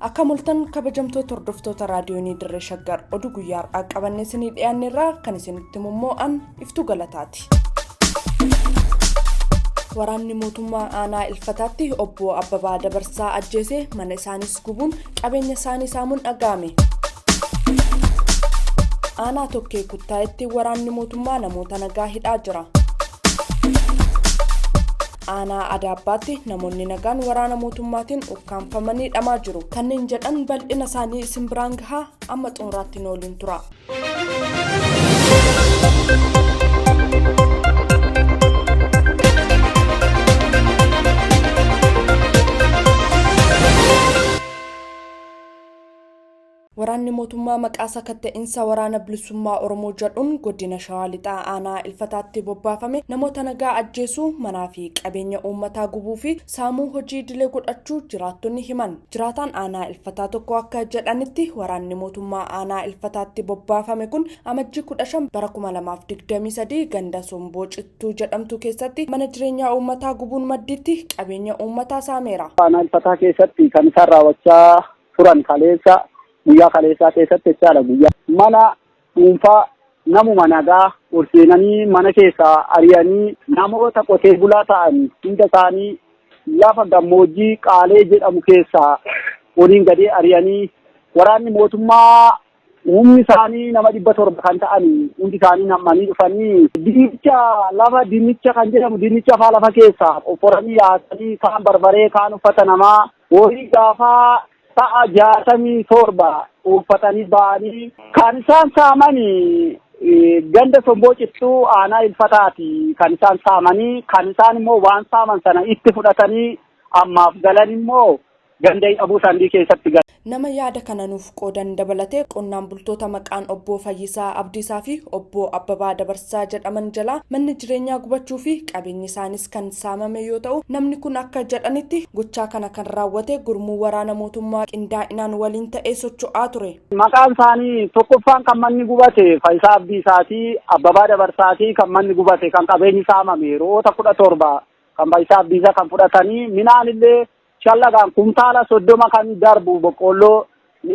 Akkam oltan kabajamtoota hordoftoota raadiyoonii Dirree Shaggar, oduu guyyaa har'aa qabannee isinii dhiyaanneerraa kan isinitti himu immoo an Iftuu Galataati. Waraanni mootummaa aanaa Ilfataatti obbo Abbabaa Dabarsaa ajjeese, mana isaanis gubuun qabeenya isaanii saamuun dhaga'ame. Aanaa Tokkee Kuttaayetti waraanni mootummaa namoota nagaa hidhaa jira. Aanaa Adaabbaatti namoonni nagaan waraana mootummaatiin ukkaamfamanii hidhamaa jiru. Kanneen jedhan bal'ina isaanii isin biraan gahaa, amma xumuraatti nu waliin tura. Waraanni mootummaa maqaa sakatta'insa Waraana Bilisummaa Oromoo jedhuun godina Shawaa Lixaa aanaa Ilfataatti bobbaafame namoota nagaa ajjeesuu, manaa fi qabeenya uummataa gubuu fi saamuu hojii idilee godhachuu jiraattonni himan. Jiraataan aanaa Ilfataa tokko akka jedhanitti, waraanni mootummaa aanaa Ilfataatti bobbaafame kun Amajjii 15 bara 2023 ganda Somboo Cittuu jedhamtu keessatti mana jireenyaa uummataa gubuun maddiitti qabeenya uummataa saameera. Aanaa Ilfataa keessatti kan isaan raawwachaa turan kaleessa, guyyaa kaleessaa keessatti jechaadha, guyyaa mana dhuunfaa namuma nagaa ol seenanii mana keessaa ari'anii, namoota qotee bulaa ta'an hunda isaanii lafa gammoojjii Qaalee jedhamu keessaa oliin gadee ari'anii, waraanni mootummaa humni isaanii nama 700 kan ta'an hundi isaanii nammanii dhufanii dinnicha, lafa dinnicha kan jedhamu, dinnicha faa lafa keessaa qofforanii yaasanii, kaan barbaree, kaan uffata namaa, horii gaafaa sa'a 67 uffatanii ba'anii kan isaan saamanii. Ganda Somboo Cittuu aanaa Ilfataati kan isaan saamanii. Kan isaan immoo waan saaman sana itti fudhatanii ammaaf galan immoo ganda Hidhabuu Sandii keessatti galan. Nama yaada kana nuuf qoodan dabalatee qonnaan bultoota maqaan Obbo Fayyisaa Abdiisaa fi Obbo Abbabaa Dabarsaa jedhaman jalaa manni jireenyaa gubachuu fi qabeenyi isaanis kan saamame yoo ta'u, namni kun akka jedhanitti gochaa kana kan raawwate gurmuu waraana mootummaa qindaa'inaan waliin ta'ee socho'aa ture. Maqaan isaanii tokkoffaan kan manni gubate Fayyisaa Abdiisaati, Abbabaa Dabarsaati kan manni gubate, kan qabeenyi saamame re'oota 17 kan Fayyisaa Abdiisaa kan fudhatanii, midhaan illee shallagaan kumtaala 30 kan darbu boqqoolloo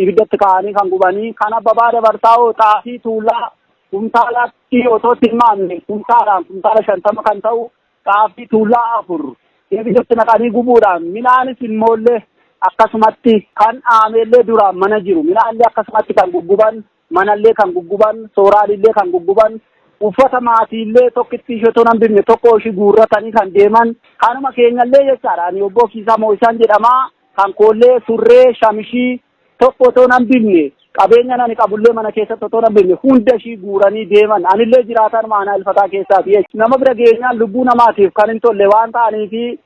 ibiddatti kaa'anii kan gubanii. Kan Abbabaa Dabarsaa hoo xaafii tuulaa kumtaalatti otoo tilmaamne kumtaalaan kumtaala 50 kan ta'u xaafii tuulaa afur ibiddatti naqanii gubuudhaan, midhaanis immoollee akkasumatti kan dhaameellee duraan mana jiru midhaanillee akkasumatti kan gugguban, manallee kan gugguban, sooraalillee kan gugguban, uffata maatiillee tokkitti ishee otoo hin hambifne tokko ishii guurratanii kan deeman. Kanuma keenyallee jechaadha. Ani obbo Kiisaa Moo'isaan jedhama. Kan koollee surree shamishii tokko otoo hin hambifne, qabeenya ani qabullee mana keessatti otoo hin hambifne hunda ishii guuranii deeman. Anillee jiraataan aanaa Ilfataa keessaati. Nama bira geenyaan lubbuu namaatiif kan hin tolle waan ta'aniifi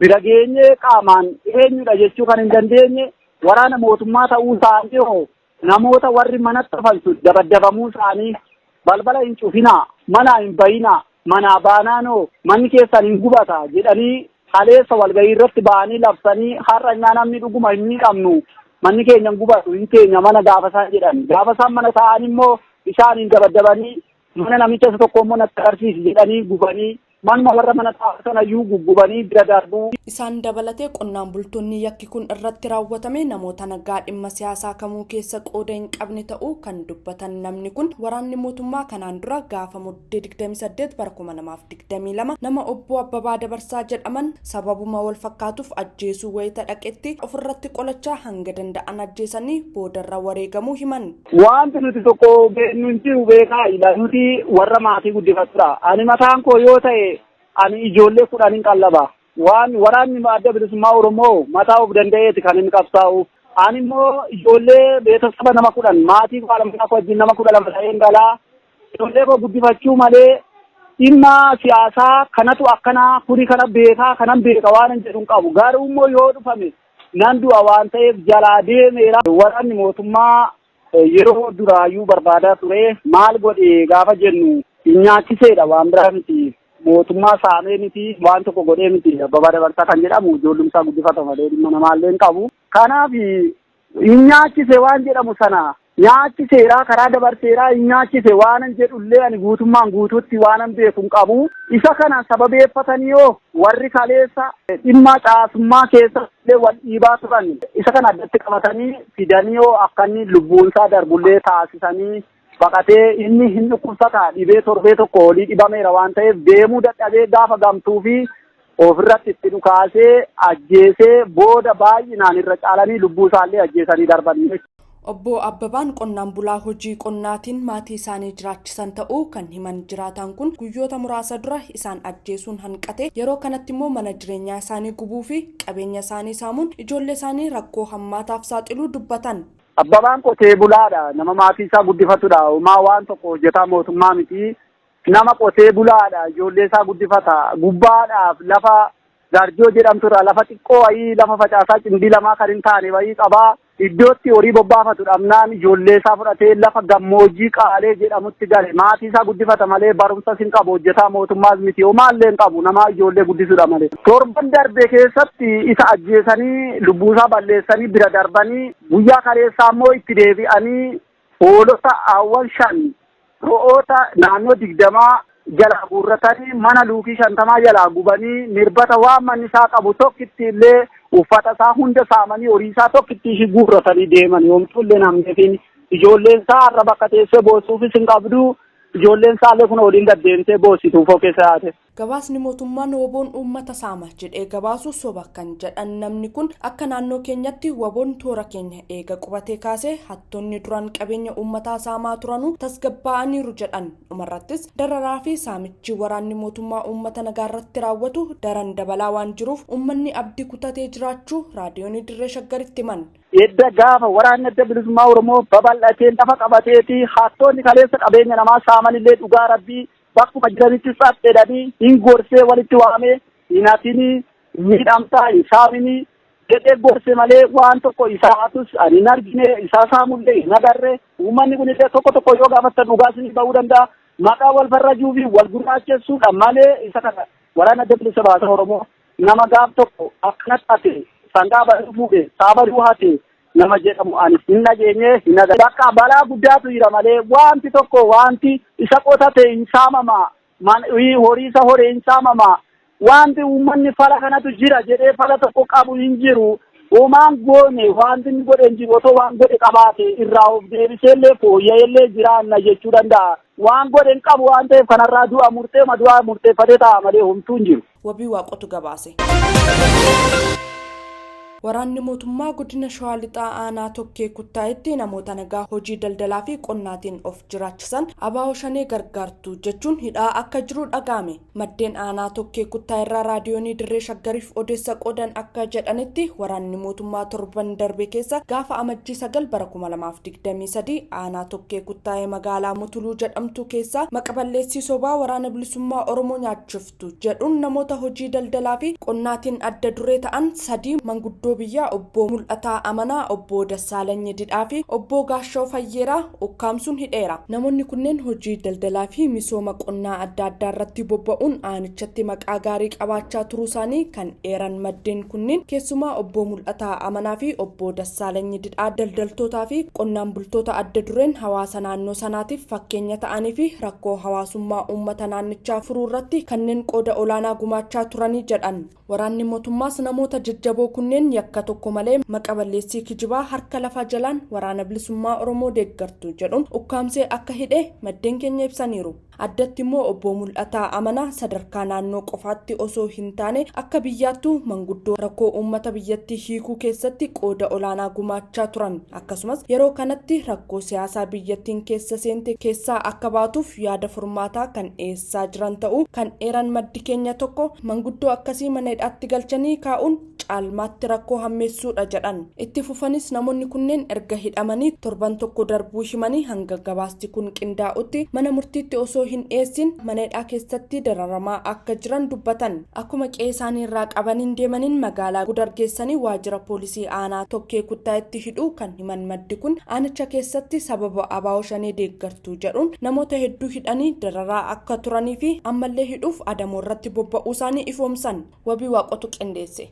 bira geenyee qaamaan eenyudha jechuu kan hin dandeenye waraana mootummaa ta'uu isaanii hoo namoota warri manatti hafan sun dabaddabamuu isaanii, balbala hin cufinaa, manaa hin bayinaa, manaa baanaanoo manni keessan hin gubata jedhanii kaleessa walgahii irratti ba'anii labsanii, har'a innaa namni dhuguma hin miidhamnu, manni keenya hin gubatu, hin teenya mana gaafa isaan jedhan, gaafa isaan mana taa'an immoo bishaaniin dabaddabanii, mana namicha isa tokko immoo natti agarsiisi jedhanii gubanii, manuma warra mana taa'an sanayyuu guggubanii bira darbuu. Isaan dabalatee qonnaan bultoonni yakki kun irratti raawwatame namoota nagaa dhimma siyaasaa kamuu keessa qooda hin qabne ta'uu kan dubbatan namni kun, waraanni mootummaa kanaan dura gaafa Muddee 28 bara 2022 nama Obbo Abbabaa Dabarsaa jedhaman sababuma wal fakkaatuuf ajjeesuu wayita dhaqetti ofirratti qolachaa hanga danda'an ajjeesanii boodarra wareegamuu himan. Wanti nuti tokko beeknu hin jiru, beekaa ila nuti warra maatii guddifatudha. Ani mataan koo yoo ta'e ani ijoollee 10n qallaba. Waan waraanni Adda Bilisummaa Oromoo mataa of danda'eeti kan inni qabsaa'u. Ani immoo ijoollee beeksisa nama 10, maatii koo haadha koo wajjin nama 12 ta'een galaa. Ijoollee koo guddifachuu malee dhimma siyaasaa kanatu akkanaa kuni kana beekaa kanan beeka waan hin jedhu hin qabu. Garuu immoo yoo dhufame nan du'a waan ta'eef jalaa deemeera. Waraanni mootummaa yeroo duraayyuu barbaadaa ture. Maal godhe gaafa jennu nyaachiseedha, waan biraa miti. Mootummaa saamee miti, waan tokko godhee miti. Abbabaa Dabarsaa kan jedhamu ijoollumsaa guddifata malee dhimma namaallee hin qabu. Kanaaf hin nyaachise waan jedhamu sana Nyaachiseera, karaa dabarseera, hin nyaachise waanan jedhullee ani guutummaan guutuutti waanan beeku hin qabu. Isa kana sababeeffatanii yoo warri kaleessa dhimma caasummaa keessa illee wal dhiibaa turan isa kana addatti qabatanii fidanii yoo akka inni lubbuunsaa darbullee taasisanii, baqatee inni hin dhukkubsata, dhibee torbee tokko olii dhibameera waan ta'eef deemuu dadhabee gaafa gamtuu fi ofirratti itti dhukaasee ajjeesee booda baay'inaan irra caalanii lubbuu isaallee ajjeesanii darbanii. Obbo Abbabaan qonnaan bulaa hojii qonnaatiin maatii isaanii jiraachisan ta'uu kan himan jiraataan kun, guyyoota muraasa dura isaan ajjeesuun hanqate yeroo kanatti immoo mana jireenyaa isaanii gubuu fi qabeenya isaanii saamuun ijoollee isaanii rakkoo hammaataaf saaxiluu dubbatan. Abbabaan qotee bulaadha. Nama maatii isaa guddifatudha. Homaa waan tokko hojjetaa mootummaa miti. Nama qotee bulaadha. Ijoollee isaa guddifata. Gubbaadhaaf lafa Garjoo jedhamturraa lafa xiqqoo wayii, lafa facaasaa cimdii lamaa kan hin taane wayii qabaa. Iddootti horii bobbaafatu dhabnaan ijoollee isaa fudhatee lafa gammoojjii Qaalee jedhamutti gale. Maatii isaa guddifata malee barumsas hin qabu, hojjetaa mootummaas miti, homaallee hin qabu, nama ijoollee guddisudha malee. Torban darbe keessatti isa ajjeesanii lubbuusaa balleessanii bira darbanii, guyyaa kaleessaa immoo itti deebi'anii hoolota hawwan 5, ro'oota naannoo 20 jalaa guurratanii, mana luukii 50 jalaa gubanii, nirbata waan manni isaa qabu tokkitti illee, uffata isaa hunda saamanii, horii isaa tokkitti ishii guurratanii deeman. Yoomtuu illee namneefiin ijoolleen isaa har'a bakka teessee boossuufis hin qabdu. Ijoolleen isaa illee kun waliin gad deemtee boossituufoo keessa yaate. Gabaasni mootummaan WBOn uummata saama jedhee gabaasu soba kan jedhan namni kun, akka naannoo keenyatti WBOn toora keenya eega qubatee kaasee hattoonni duraan qabeenya uummataa saamaa turanuu tasgabbaa'aniiru jedhan. Dhumarrattis dararaa fi saamichi waraanni mootummaa uummata nagaarratti raawwatu daran dabalaa waan jiruuf uummanni abdii kutatee jiraachuu Raadiyoonii Dirree Shaggaritti himan. Edda gaafa waraanni Adda Bilisummaa Oromoo babal'atee lafa qabateeti hattoonni kaleessa qabeenya namaa saamanillee dhugaa rabbii bakkuma jiranitti tsaph jedhanii hin gorsee, walitti waamee hin hatinii, miidhamtaa hin saaminii jedhee gorse malee waan tokko isaa hatus ani hin argine, isaa saamullee hin agarre. Uummanni kunillee tokko tokko yoo gaafattan dhugaa isinii ba'uu danda'a. Maqaa wal farrajuu fi wal gurraachessuudha malee isa kana waraana Adda Bilisa Baasaa Oromoo nama gaaf tokko akkanatti hate, sangaa baduu fuudhe, saa baduu hate nama jedhamu ani hin dhageenye, hin agarre. Bakka balaa guddaatu jira malee wanti tokko wanti isa qotate hin saamama, horii isa hore hin saamama. Wanti uummanni fala kanatu jira jedhee fala tokko qabu hin jiru. Homaan goone, wanti inni godhe hin jiru. Otoo waan godhe qabaate irraa of deebiseellee fooyya'ellee jiraanna jechuu danda'a. Waan godhe hin qabu waan ta'eef kanarraa du'a murtee du'a murteeffatee ta'a malee homtuu hin jiru. Wabii Waaqotu gabaase. Waraanni mootummaa godina Shawaa Lixaa aanaa Tokkee Kuttaa'itti namoota nagaa hojii daldalaa fi qonnaatiin of jiraachisan ABO Shanee gargaartu jechuun hidhaa akka jiru dhaga'ame. Maddeen aanaa Tokkee Kuttaa irraa Raadiyoonii Dirree Shaggariif odeessa qoodan akka jedhanitti, waraanni mootummaa torban darbe keessa gaafa Amajjii 9 bara 2023 aanaa Tokkee Kuttaa'ee magaalaa Mutuluu jedhamtu keessaa maqaballeessii sobaa waraana Bilisummaa Oromoo nyaachiftu jedhuun namoota hojii daldalaa fi qonnaatiin adda duree ta'an sadii, manguddoo biyyaa obbo Mul'ataa Amanaa, obbo Dassaalanyi Didhaa fi obbo Gaashaw Fayyeeraa ukkaamsuun hidheera. Namoonni kunneen hojii daldalaa fi misooma qonnaa adda addaa irratti bobba'uun aanichatti maqaa gaarii qabaachaa turuu isaanii kan eeran maddeen kunneen, keessumaa obbo Mul'ataa Amanaa fi obbo Dassaalanyi Didhaa daldaltootaa fi qonnaan bultoota adda dureen hawaasa naannoo sanaatiif fakkeenya ta'anii fi rakkoo hawaasummaa uummata naannichaa furuu irratti kanneen qooda olaanaa gumaachaa turanii jedhan. Waraanni mootummaas namoota jajjaboo kunneen yakka tokko malee maqa balleessii kijibaa harka lafa jalaan waraana Bilisummaa Oromoo deeggartu jedhuun ukkaamsee akka hidhe maddeen keenya ibsaniiru. Addatti immoo obbo Mul'ataa Amanaa sadarkaa naannoo qofaatti osoo hin taane akka biyyaattuu manguddoo rakkoo uummata biyyattii hiikuu keessatti qooda olaanaa gumaachaa turan, akkasumas yeroo kanatti rakkoo siyaasaa biyyattiin keessa seente keessaa akka baatuuf yaada furmaataa kan dhiyeessaa jiran ta'uu kan eeran maddi keenya tokko, manguddoo akkasii mana hidhaatti galchanii kaa'uun caalmaatti rakkoo hammeessuudha jedhan. Itti fufanis namoonni kunneen erga hidhamanii torban tokko darbuu himanii, hanga gabaasti kun qindaa'utti mana murtiitti osoo hin dhiyeessin mana hidhaa keessatti dararamaa akka jiran dubbatan. Akkuma qe'ee isaanii irraa qabaniin deemaniin magaalaa Gudar geessanii waajjira poolisii aanaa Tokkee Kuttaa'itti hidhuu kan himan maddi kun, aanicha keessatti sababa ABO Shanee deeggartuu jedhuun namoota hedduu hidhanii dararaa akka turanii fi ammallee hidhuuf adamoo irratti bobba'uu isaanii ifoomsan. Wabii Waaqotu qindeesse.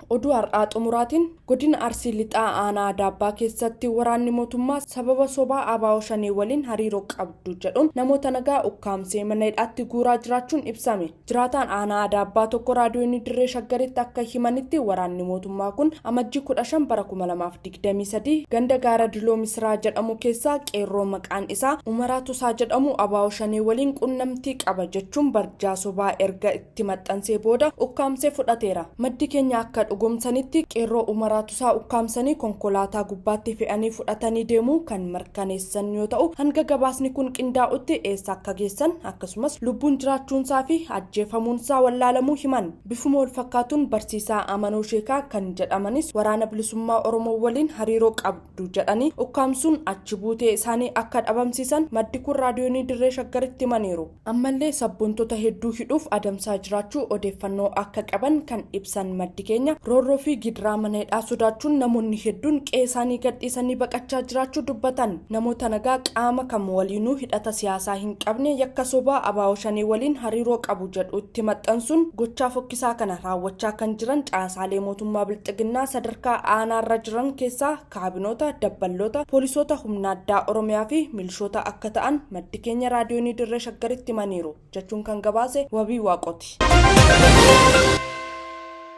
Oduu har'aa xumuraatiin godina Arsii Lixaa aanaa Adaabbaa keessatti waraanni mootummaa sababa sobaa ABO Shanee waliin hariiroo qabdu jedhuun namoota nagaa ukkaamsee mana hidhaatti guuraa jiraachuun ibsame. Jiraataan aanaa Adaabbaa tokko raadiyoonii Dirree Shaggaritti akka himanitti waraanni mootummaa kun Amajjii 15 bara 2023 ganda Gaara Diloo Misiraa jedhamu keessaa qeerroo maqaan isaa Umaraa Tusaa jedhamu ABO Shanee waliin qunnamtii qaba jechuun barjaa sobaa erga itti maxxansee booda ukkaamsee fudhateera. Maddi keenya akka dhugoomsanitti qeerroo Umaraa Tusaa ukkaamsanii konkolaataa gubbaatti fe'anii fudhatanii deemuu kan mirkaneessan yoo ta'u, hanga gabaasni kun qindaa'utti eessa akka geessan akkasumas lubbuun jiraachuunsaa fi ajjeefamuunsaa wallaalamuu himan. Bifuma walfakkaatuun barsiisaa Amanoo Sheekaa kan jedhamanis Waraana Bilisummaa Oromoo waliin hariiroo qabdu jedhanii ukkaamsuun achi buutee isaanii akka dhabamsiisan maddi kun Raadiyoonii Dirree Shaggaritti himaniiru. Ammallee sabboontota hedduu hidhuuf adamsaa jiraachuu odeeffannoo akka qaban kan ibsan maddi keenya, roorroo fi gidiraa mana hidhaa sodaachuun namoonni hedduun qe'ee isaanii gadhiisanii baqachaa jiraachuu dubbatan. Namoota nagaa qaama kam waliinuu hidhata siyaasaa hin qabne yakka sobaa ABO Shanee waliin hariiroo qabu jedhu itti maxxansuun gochaa fokkisaa kana raawwachaa kan jiran caasaalee mootummaa Bilxiginnaa sadarkaa aanaarra jiran keessaa kaabinoota, dabballoota, poolisoota humna addaa Oromiyaa fi milishoota akka ta'an maddi keenya Raadiyoonii Dirree Shaggaritti himaniiru jechuun kan gabaase Wabii Waaqooti.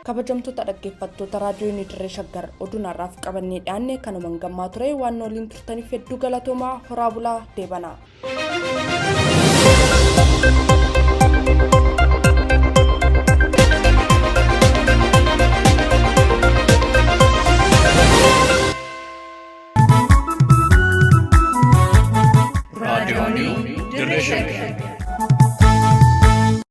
Kabajamtoota dhaggeeffattoota Raadiyoonii Dirree Shaggar, oduun har'aaf qabannee dhiyaanne kanuman gammaa ture. Waan waliin turtaniif hedduu galatoomaa, horaa bulaa, deebanaa.